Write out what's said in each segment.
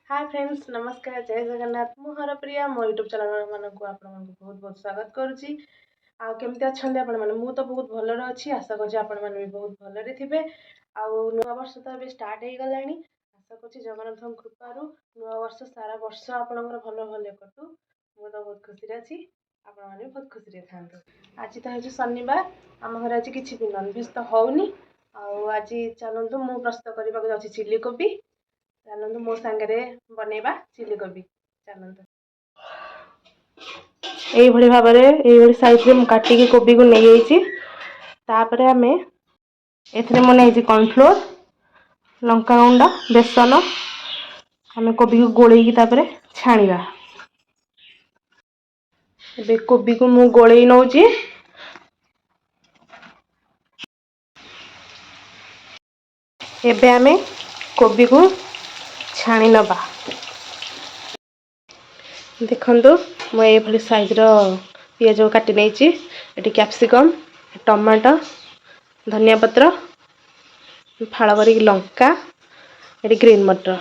ହାଏ friends, ନମସ୍କାର, ଜୟ ଜଗନ୍ନାଥ। ମୁଁ ହରପ୍ରିୟା, ମୋ ୟୁଟ୍ୟୁବ୍ ଚ୍ୟାନେଲ୍ମାନଙ୍କୁ ଆପଣମାନଙ୍କୁ ବହୁତ ବହୁତ ସ୍ୱାଗତ କରୁଛି। ଆଉ କେମିତି ଅଛନ୍ତି ଆପଣମାନେ? ମୁଁ ତ ବହୁତ ଭଲରେ ଅଛି। ଆଶା କରୁଛି ଆପଣମାନେ ବି ବହୁତ ଭଲରେ ଥିବେ। ଆଉ ନୂଆ ବର୍ଷ ତ ଏବେ ଷ୍ଟାର୍ଟ ହେଇଗଲାଣି। ଆଶା କରୁଛି ଜଗନ୍ନାଥଙ୍କ କୃପାରୁ ନୂଆ ବର୍ଷ ସାରା ବର୍ଷ ଆପଣଙ୍କର ଭଲ ଭଲରେ କଟୁ। ମୁଁ ତ ବହୁତ ଖୁସିରେ ଅଛି, ଆପଣମାନେ ବି ବହୁତ ଖୁସିରେ ଥାଆନ୍ତୁ। ଆଜି ତ ହେଉଛି ଶନିବାର। ଆମ ଘରେ ଆଜି କିଛି ବି ନନଭେଜ୍ ତ ହେଉନି। ଆଉ ଆଜି ଚାଲନ୍ତୁ, ମୁଁ ପ୍ରସ୍ତୁତ କରିବାକୁ ଯାଉଛି ଚିଲି କୋବି। ଚାଲନ୍ତୁ, ମୋ ସାଙ୍ଗରେ ବନେଇବା ଚିଲି କୋବି। ଚାଲନ୍ତୁ। ଏଇଭଳି ଭାବରେ, ଏଇଭଳି ସାଇଜ୍ରେ ମୁଁ କାଟିକି କୋବିକୁ ନେଇଯାଇଛି। ତାପରେ ଆମେ ଏଥିରେ ମୁଁ ନେଇଛି କର୍ଣ୍ଣଫ୍ଲୋର୍, ଲଙ୍କାଗୁଣ୍ଡ, ବେସନ। ଆମେ କୋବିକୁ ଗୋଳେଇକି ତାପରେ ଛାଣିବା। ଏବେ କୋବିକୁ ମୁଁ ଗୋଳେଇ ନେଉଛି। ଏବେ ଆମେ କୋବିକୁ ଛାଣି ନେବା। ଦେଖନ୍ତୁ, ମୁଁ ଏଇଭଳି ସାଇଜ୍ର ପିଆଜକୁ କାଟି ନେଇଛି। ଏଠି କ୍ୟାପ୍ସିକମ୍, ଟମାଟୋ, ଧନିଆ ପତ୍ର, ଫାଳ କରିକି ଲଙ୍କା, ଏଠି ଗ୍ରୀନ୍ ମଟର।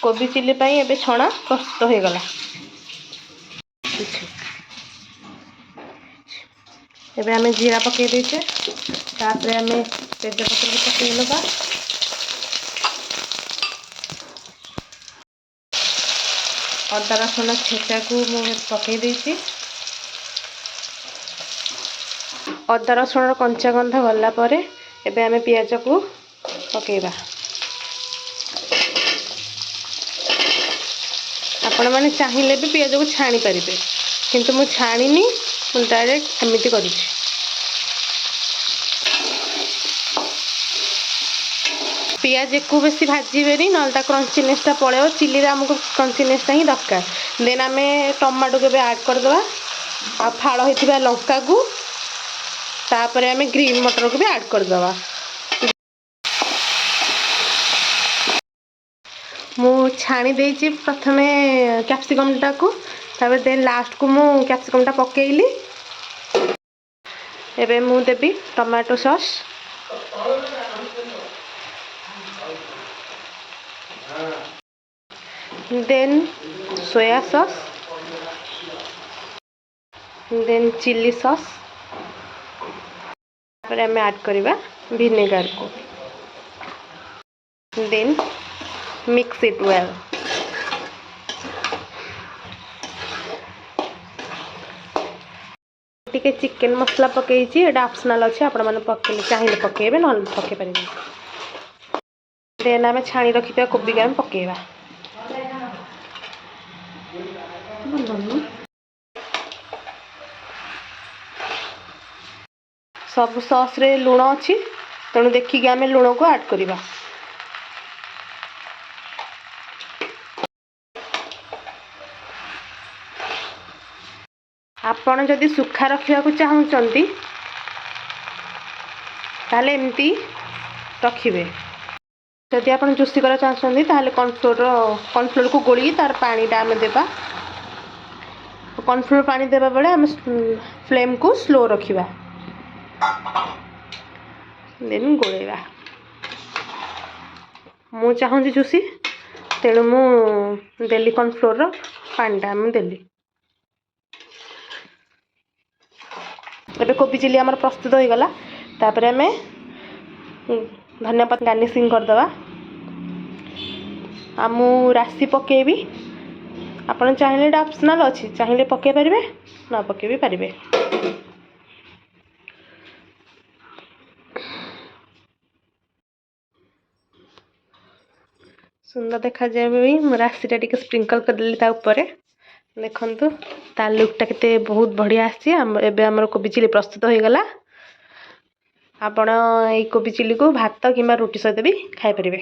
କୋବି ଚିଲି ପାଇଁ ଏବେ ଛଣା ପ୍ରସ୍ତୁତ ହୋଇଗଲା। ଏବେ ଆମେ ଜିରା ପକାଇ ଦେଇଛେ। ତାପରେ ଆମେ ତେଜପତ୍ରକୁ ପକାଇ ନେବା। ଅଦା ରସୁଣ ଛେଚାକୁ ମୁଁ ପକାଇ ଦେଇଛି। ଅଦା ରସୁଣର କଞ୍ଚା ଗନ୍ଧ ଗଲା ପରେ ଏବେ ଆମେ ପିଆଜକୁ ପକାଇବା। ଆପଣମାନେ ଚାହିଁଲେ ବି ପିଆଜକୁ ଛାଣି ପାରିବେ, କିନ୍ତୁ ମୁଁ ଛାଣିନି, ମୁଁ ଡାଇରେକ୍ଟ ଏମିତି କରିଛି। ପିଆଜକୁ ବେଶୀ ଭାଜିବେନି, ନହେଲେ ତା କ୍ରଞ୍ଚିନେସ୍ଟା ପଳେଇବ। ଚିଲିରେ ଆମକୁ କ୍ରଞ୍ଚିନେସ୍ଟା ହିଁ ଦରକାର। ଦେନ୍ ଆମେ ଟମାଟୋକୁ ଏବେ ଆଡ଼୍ କରିଦେବା ଆଉ ଫାଳ ହେଇଥିବା ଲଙ୍କାକୁ। ତାପରେ ଆମେ ଗ୍ରୀନ୍ ମଟରକୁ ବି ଆଡ଼୍ କରିଦେବା। ମୁଁ ଛାଣି ଦେଇଛି ପ୍ରଥମେ କ୍ୟାପ୍ସିକମ୍ଟାକୁ, ତାପରେ ଦେନ୍ ଲାଷ୍ଟକୁ ମୁଁ କ୍ୟାପ୍ସିକମ୍ଟା ପକେଇଲି। ଏବେ ମୁଁ ଦେବି tomato sauce, then soya sauce, then chilli sauce। ତାପରେ ଆମେ ଆଡ଼୍ କରିବା ଭିନେଗାରକୁ। ଦେନ୍ ମିକ୍ସ ଇଟ୍ ୱେଲ୍। ଟିକେ ଚିକେନ୍ ମସଲା ପକେଇଛି। ଏଇଟା ଅପସନାଲ୍ ଅଛି। ଆପଣମାନେ ପକେଇଲେ, ଚାହିଁଲେ ପକେଇବେ, ନହେଲେ ପକେଇ ପାରିବେ। ଦେନ୍ ଆମେ ଛାଣି ରଖିଥିବା କୋବିକି ଆମେ ପକେଇବା। ସବୁ ସସ୍ରେ ଲୁଣ ଅଛି, ତେଣୁ ଦେଖିକି ଆମେ ଲୁଣକୁ ଆଡ଼୍ କରିବା। ଆପଣ ଯଦି ଶୁଖା ରଖିବାକୁ ଚାହୁଁଛନ୍ତି, ତାହେଲେ ଏମିତି ରଖିବେ। ଯଦି ଆପଣ ଜୁସି କରିବାକୁ ଚାହୁଁଛନ୍ତି, ତାହେଲେ କର୍ଣ୍ଣଫ୍ଲୋର୍କୁ ଗୋଳିକି ତାର ପାଣିଟା ଆମେ ଦେବା। କର୍ଣ୍ଣଫ୍ଲୋର୍ ପାଣି ଦେବା ବେଳେ ଆମେ ଫ୍ଲେମ୍କୁ ସ୍ଲୋ ରଖିବା, ଦେନ୍ ଗୋଳେଇବା। ମୁଁ ଚାହୁଁଛି ଜୁସି, ତେଣୁ ମୁଁ ଦେଲି କର୍ଣ୍ଣଫ୍ଲୋର୍ର ପାଣିଟା ମୁଁ ଦେଲି। ଏବେ କୋବି ଚିଲି ଆମର ପ୍ରସ୍ତୁତ ହୋଇଗଲା। ତାପରେ ଆମେ ଧନିଆ ପତ୍ର ଗାର୍ନିସିଂ କରିଦେବା। ଆଉ ମୁଁ ରାଶି ପକାଇବି। ଆପଣ ଚାହିଁଲେ, ଏଇଟା ଅପସନାଲ୍ ଅଛି, ଚାହିଁଲେ ପକାଇ ପାରିବେ, ନ ପକାଇ ବି ପାରିବେ। ସୁନ୍ଦର ଦେଖାଯାଏ ବି। ମୁଁ ରାଶିଟା ଟିକେ ସ୍ପ୍ରିଙ୍କଲ୍ କରିଦେଲି ତା ଉପରେ। ଦେଖନ୍ତୁ, ତା ଲୁକ୍ଟା କେତେ ବହୁତ ବଢ଼ିଆ ଆସିଛି। ଏବେ ଆମର କୋବି ଚିଲି ପ୍ରସ୍ତୁତ ହୋଇଗଲା। ଆପଣ ଏଇ କୋବି ଚିଲିକୁ ଭାତ କିମ୍ବା ରୁଟି ସହିତ ବି ଖାଇପାରିବେ।